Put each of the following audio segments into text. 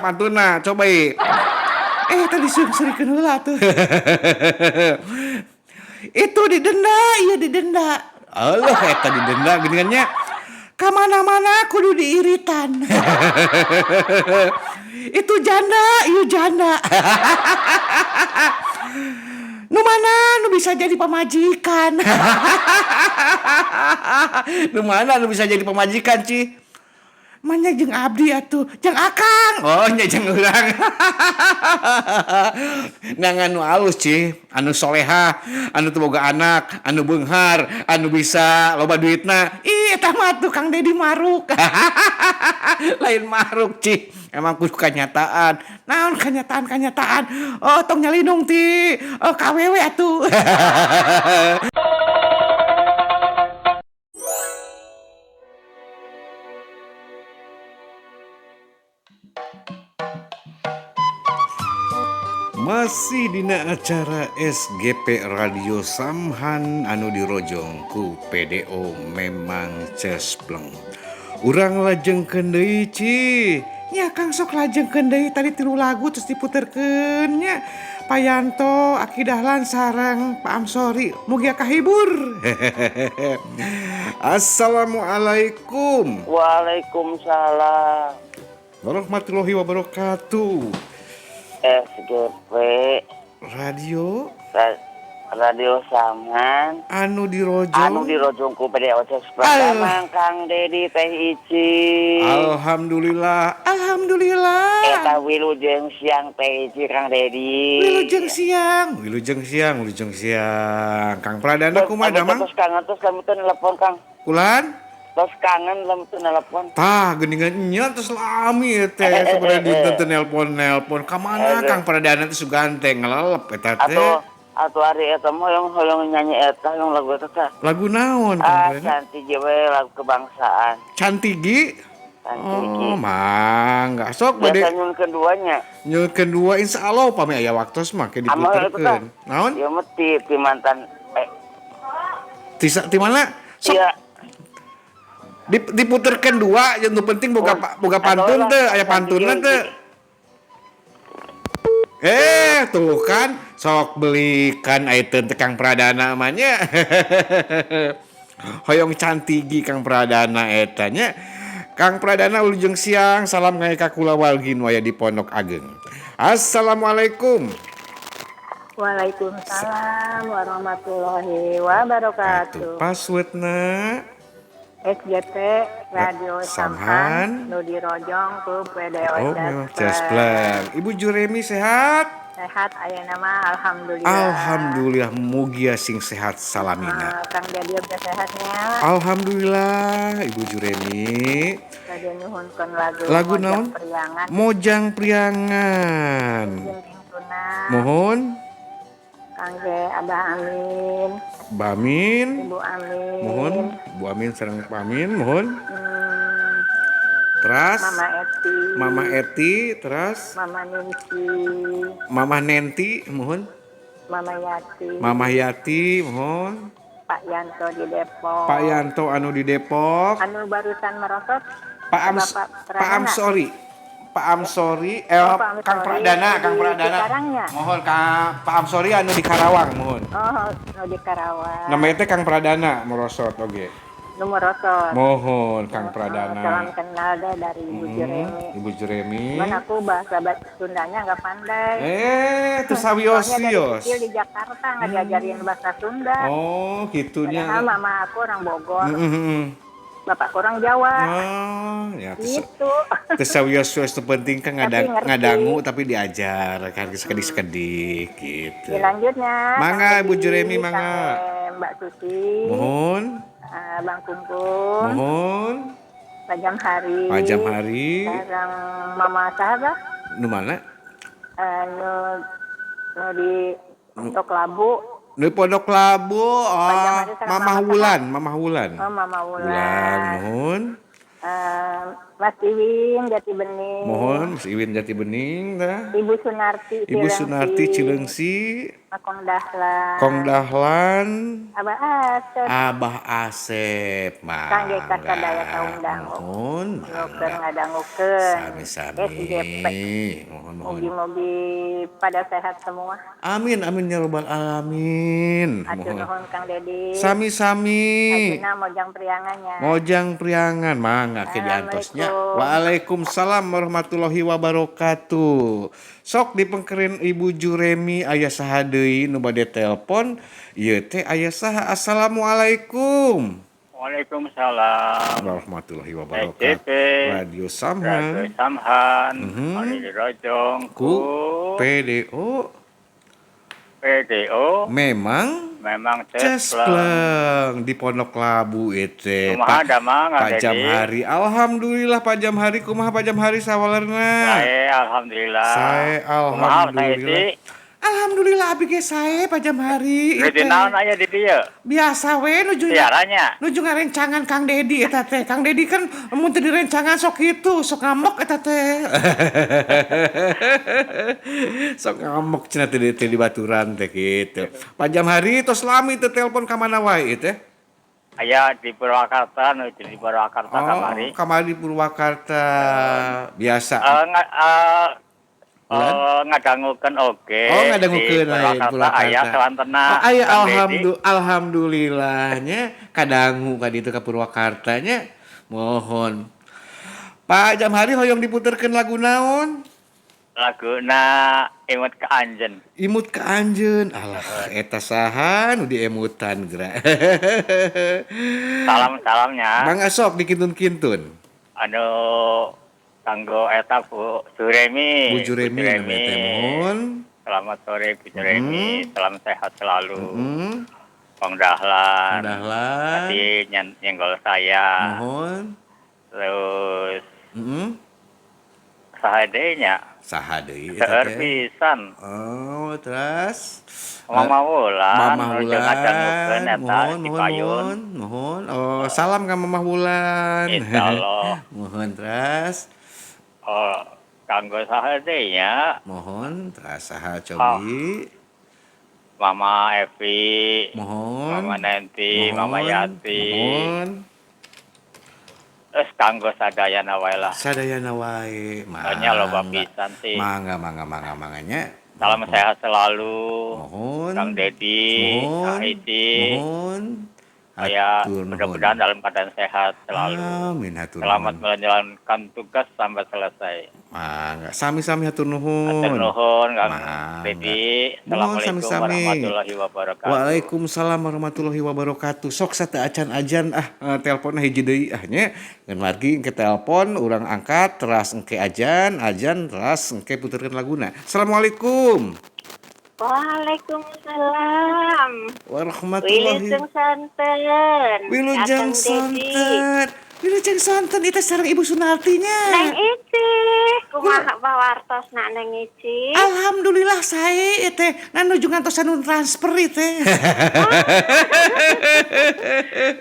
Pantunna coba tadi seurikeun heula tuh. Itu didenda, iya didenda. Allah eta didenda geuningan nya. Ka mana-mana kudu diiritan. Itu janda, iya janda. Nu mana nu bisa jadi pamajikan? Nu mana nu bisa jadi pamajikan, Ci? Manya jeung abdi atuh, jeung akang. Oh, nya jeung urang. Neangan nu alus, Ci, anu soleha, anu teu boga anak, anu beunghar, anu bisa loba duitna. Ih, eta mah tuh Kang Dedi maruk. Lain maruk, Ci. Emang kudu kanyataan. Naon kanyataan-kanyataan? Oh, tong nyalinung ti. Oh, KWW atuh. Masih dina acara SGP Radio Samhan anu dirojong ku PDO memang cespleng. Urang lajengkeun deui, Ci. Nya Kang sok lajengkeun deui tadi tilu lagu terus diputerkeun nya. Pak Yanto, Aki Dahlan sareng Pak Amsori mugia kahibur. Assalamualaikum. Waalaikumsalam. Warahmatullahi wabarakatuh. SGP Radio Radio Samhan anu dirojong anu dirojong ku PDO Cespleng Kang Dedi Teh Ici. Alhamdulillah, alhamdulillah. Eta wilujeng siang Teh Ici Kang Dedi. Wilujeng siang, wilujeng siang, wilujeng siang. Kang Pradana kumaha damang? Terus kangen terus lamun teu nelpon Kang. Kulan? Terus kangen lamun teu nelpon. Tah geuningan nya terus lami teh sebenarnya dinten teu nelpon-nelpon. Ka mana Kang Pradana teh sugan teh ngelelep eta teh. Atuh ari eta mah hoyong nyanyi eta hoyong lagu eta teh. Lagu naon Kang Pradana? Cantigi we lagu kebangsaan. Cantigi? Cantigi. Oh, mangga sok bade. Biasa nyunkeun duanya. Nyunkeun dua insyaallah pami aya waktos mah ke diputerkeun. Naon? Ieu mah ti mantan ti mana? Sok. Iya. Diputerkeun dua, yang penting boga boga pantun teh, aya pantunna teh. Tuh kan sok belikan item teh Kang Pradana mah nya. Hoyong cantigi Kang Pradana eta nya. Kang Pradana wilujeng siang, salam ngae ka kula walgi nu aya di Pondok Ageng. Assalamualaikum. Waalaikumsalam warahmatullahi wabarakatuh. Passwordna SGP Radio Samhan nu dirojong ku PDO. Oh, memang Cespleng. Ibu Juremi sehat? Sehat ayeuna mah alhamdulillah. Alhamdulillah mugia sing sehat salamina. Kang Dedi udah sehatnya. Alhamdulillah Ibu Juremi. Tadi nyuhunkeun lagu Lagu Mojang naon? Priangan. Mojang Priangan. Mohon. Kang Abah Amin. Mbak Amin. Ibu Amin. Mohon Bu Amin sareng Pak Amin mohon. Terus Mama Eti. Mama Eti, terus Mama Ninci. Mama Nenti mohon. Mama Yati. Mama Yati mohon. Pak Yanto di Depok. Pak Yanto anu di Depok. Anu barusan merosot. Pak Amsori. Pak Amsori, oh, Kang Pradana, Kang Pradana. Mohon Kang Pak Amsori anu di Karawang, mohon. Oh, anu di Karawang. Namanya teh Kang Pradana merosot oge. Nu merosot. Mohon Kang Pradana. Salam kenal deh dari Ibu Juremi. Ibu Juremi. Cuman aku bahasa Sundanya nggak pandai. Terus sawios-wios. Kecil di Jakarta nggak diajarin bahasa Sunda. Oh, gitunya. Padahal mama aku orang Bogor. Bapak orang Jawa. Oh, ya gitu. Terus sawios-wios itu penting kan ngadangu tapi diajar kan sekedik-sekedik gitu. Dilanjutnya. Mangga Ibu Juremi mangga. Mbak Susi. Mohon. Bang Kungkung. Mohon. Pak Jamhari. Pak Jamhari. Sareng Mama saha? Nu mana? Nu di Pondok Labu. Nu Pondok Labu, oh, Mama Wulan, Mama Wulan. Oh, Mama Wulan. Mohon. Mas Iwin Jati Bening. Mohon Mas Iwin Jati Bening dah. Ibu Sunarti Cileungsi. Ibu Sunarti Cileungsi. Kong Dahlan. Kong Dahlan. Abah Asep. Abah Asep. Kangge Mangga. kasadaya kaum dangu. Mohon Nu keur mangga. Ngadangukeun Sami-sami. SGP. Mohon mohon. Mugi-mugi pada sehat semua. Amin amin ya robbal alamin. Atur Mohon. nuhun, Kang Dedi. Sami-sami. Ayeuna Mojang Priangannya. Mojang Priangan, mangga ke diantosnya. Assalamualaikum. Waalaikumsalam warahmatullahi wabarakatuh. Sok dipengkerin Ibu Juremi, aya saha deui nu bade telepon? Ieu teh aya saha? Assalamualaikum. Waalaikumsalam. Warahmatullahi wabarakatuh. SCP. Radio Radio Samhan. Samhan. Anu dirojong Ku ku PDO PDO memang memang cespleng. cespleng di Pondok Labu itu. Kumaha damang, Pak Kang Dedi? Jamhari. Alhamdulillah, Pak Jamhari, kumaha Pak Jamhari sawalerna? Sae, alhamdulillah. Sae, Kumaha alhamdulillah. sae? Alhamdulillah, abi ge sae, Pak Jamhari. Nuju Ieu teh. naon aya di dieu? Biasa we nuju Siarannya. nuju ngarencangan Kang Dedi eta teh. Kang Dedi kan mun teu direncangan sok kitu, sok ngambek eta teh. Sok ngambek cenah teh teh di baturan teh kitu. Pak Jamhari tos lami teu telepon ka mana wae ieu teh? Aya di Purwakarta, nuju di Purwakarta kamari. Oh, kamari di Purwakarta. Biasa. Eh, ngadangukeun oge. Oh, ngadangukeun di aya di Purwakarta Purwakarta. Aya sawantena. Oh, aya. Kang Dedi. Alhamdulillahnya kadangu ka ditu ka Purwakarta nya. Mohon. Pak Jamhari hoyong diputerkeun lagu naon? Laguna Imut ka Anjeun. Imut ka Anjeun. Alah, eta saha nu diemutan geura? Salam-salamnya. Mangga sok dikintun-kintun. Anu kanggo eta Bu Juremi. Bu Juremi namanya teh, mohon. Selamat sore, Bu Juremi, salam sehat selalu. Kong Dahlan. Dahlan. Tadi nyenggol saya. Mohon. Terus saha deui nya? Saha deui eta Seueur teh? pisan. Oh, terus Mama Wulan, Mama nuju Wulan, ngadangukeun eta mohon, di mohon, payun. Mohon, mohon. Oh, salam ka Mama Wulan. Insyaallah. Mohon, terus. Oh, kanggo saha deui nya? Mohon, terus saha cobi? Mama Evi, Mohon. Mama Nanti, Mama Mohon, Yati. mohon. Terus kanggo sadayana wae lah. Sadayana wae. Soalnya loba Mangga. pisan sih. Mangga, mangga, mangga, manganya. Salam sehat selalu. Mohon. Kang Dedi, Mohon. Kang Eci. Mohon. Saya Hatur nuhun. mudah-mudahan dalam keadaan sehat selalu. Amin, hatur Selamat nuhun. menjalankan tugas sampai selesai. Mangga, sami-sami, hatur nuhun. Hatur nuhun, Kang Mangga. Dedi. Mohon, Assalamualaikum sami-sami. warahmatullahi wabarakatuh. Waalaikumsalam warahmatullahi wabarakatuh. Sok sate acan-ajan ah, teleponna hiji deui ah nya. Ngan margi engke telepon urang angkat teras engke ajan, ajan teras engke puterkeun laguna. Assalamualaikum. Waalaikumsalam. Warahmatullahi. Wilujeng sonten. Wilujeng Akang Dedi. sonten. Wilujeng sonten itu sareng Ibu Sunartinya. Neng Ici, kumaha pawartosna, Neng Ici? Alhamdulillah sae teh. Ngan nuju ngantosan nu transfer ieu teh.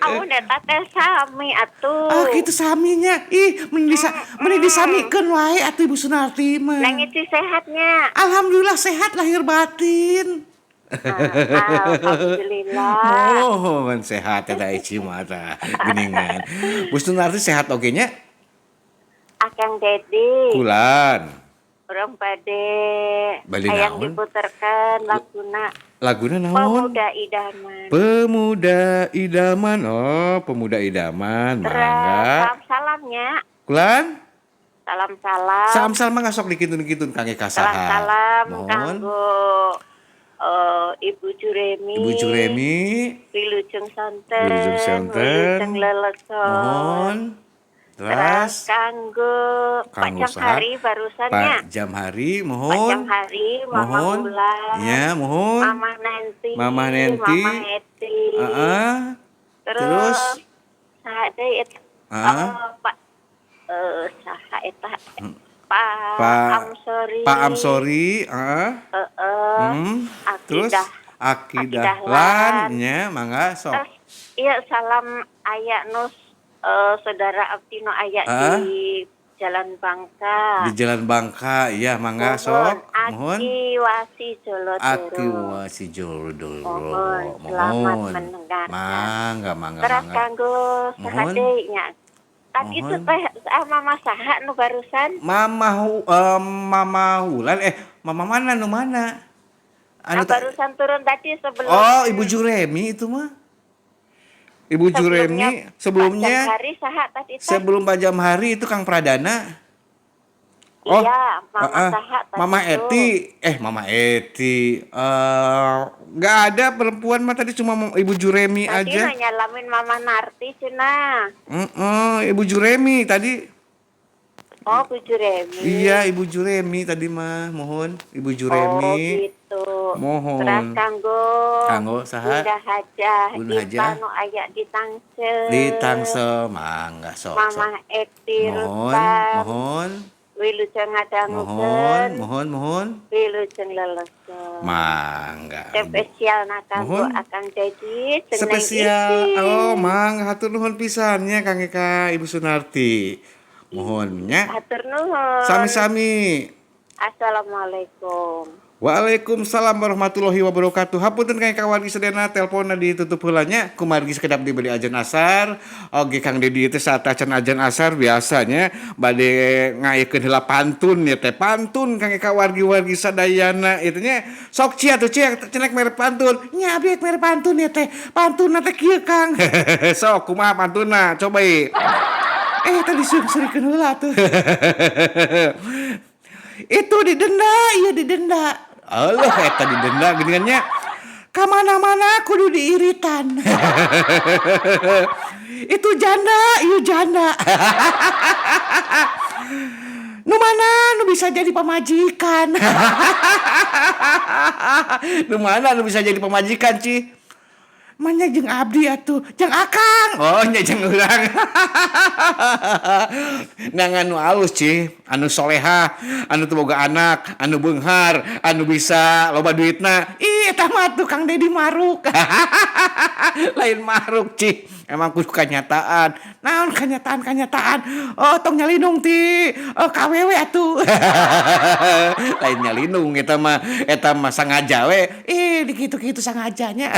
Amun eta teh sami atuh. Oh, kitu saminya. Ih, meni disamikeun wae atuh Ibu Sunarti mah. Neng Ici sehatnya? Alhamdulillah sehat lahir batin. Ah, alhamdulillah. Mohon sehat eta Ici mah tah geuningan. Bu Sunarti sehat oge nya? Akang Dedi, Kulan. urang bade Bade hayang naon? diputerkeun laguna Laguna naon? Pemuda Idaman. Pemuda Idaman. Oh, Pemuda Idaman. Terus Mangga. salam-salamnya. Kulan? Salam-salam. Salam-salam mangga sok dikintun-kintun kangge ka saha. Salam-salam Mohon. kanggo Ibu Juremi. Ibu Juremi. Wilujeng sonten. Wilujeng sonten. Wilujeng leleson. Mohon. Terus Terus kanggo Pak kanggo saha? Jamhari barusannya. Pak Jamhari, Pak mohon. Jamhari, Mama Mohon. Wulan. Ya, mohon. Mama Nanti. Mama Nanti. Mama Eti. Heeh. Terus, Terus? Saha deui eta? Heeh. Oh, Pak saha eta? Pak, Pak Amsori. Pak Amsori, heeh. Heeh. Terus Akidah. Akidah Akidah Lan Lan. nya mangga sok. Terus iya, salam aya nu saudara abdi nu aya Ah. di Jalan Bangka. Di Jalan Bangka, iya, mangga Mohon, sok. Mohon. Aki Wasi Jolodoro. Aki Wasi Jolodoro. Mohon, selamat mendengarkan. Mangga, mangga, Teras mangga. kanggo saha Mohon. deui nya. Tadi itu Mohon. teh mama saha nu barusan? Mama Wulan, eh, mama mana, nu mana? Anu Ah, barusan turun tadi sebelum Oh, Ibu Juremi itu mah. Ibu Juremi sebelumnya Pak Jamhari saha tadi teh? Sebelum Pak Jamhari itu Kang Pradana. Oh, Iya, Mama saha tadi Mama itu. Eti, eh, Mama Eti, eh, nggak ada perempuan mah tadi, cuma Ibu Juremi Tadi aja. mah nyalamin Mama Narti cenah. Ibu Juremi tadi. Oh, Bu Juremi. Iya, Ibu Juremi tadi mah, mohon Ibu Juremi. Oh, gitu. Mohon. Teras kanggo Kanggo saha? Bunda Hajah, Bunda Hajah. Ipa nu aya di Tangsel. Di Tangsel, mangga sok. Mama Sok. Eti Mohon, Rustam. mohon, Wilujeng mohon, ngadangukeun. Mohon, mohon. Wilujeng lelesen. Mangga. Spesial na kanggo Mohon. Akang Dedi jeung Neng Spesial. Isi. Oh, mangga, hatur nuhun pisan nya Kang Eka, Ibu Sunarti. Mohon nya. Hatur nuhun. Sami-sami. Assalamualaikum. Waalaikumsalam warahmatullahi wabarakatuh. Hapunten Kang Eka, wargi sadayana, teleponna ditutup heula nya. Kumargi sekedap diberi ajan asar. Oke, Kang Dedi itu saat acan ajan asar biasanya bade ngayekeun heula pantun ya teh, pantun Kang Eka, wargi-wargi sadayana itu nya. Sok cia tuh cia cenek mere pantun. Nya, abi mere pantun ya teh. Pantun teh kieu, Kang. Sok kumaha pantunna? Coba ye. Eh, tadi seurik-seurikeun heula tuh. Itu didenda, iya didenda. Allah, eta didenda geuningan nya. Kamana-mana kudu diiritan. Itu janda, iya janda. Nu mana nu bisa jadi pamajikan? Nu mana nu bisa jadi pamajikan, Ci? Manya jeung abdi atuh, jeung Akang. Oh, nya jeung urang. Ngan anu alus, Ci, anu soleha, anu teu boga anak, anu beunghar, anu bisa loba duitna. Ih, eta mah tuh Kang Dedi maruk. Lain maruk, Ci. Emang kudu kanyataan. Naon kanyataan-kanyataan? Oh, tong nyalinung ti. Oh, KWW atuh. Lain nyalinung eta mah, eta mah sangaja we. Ih, dikitu-kitu sangajanya.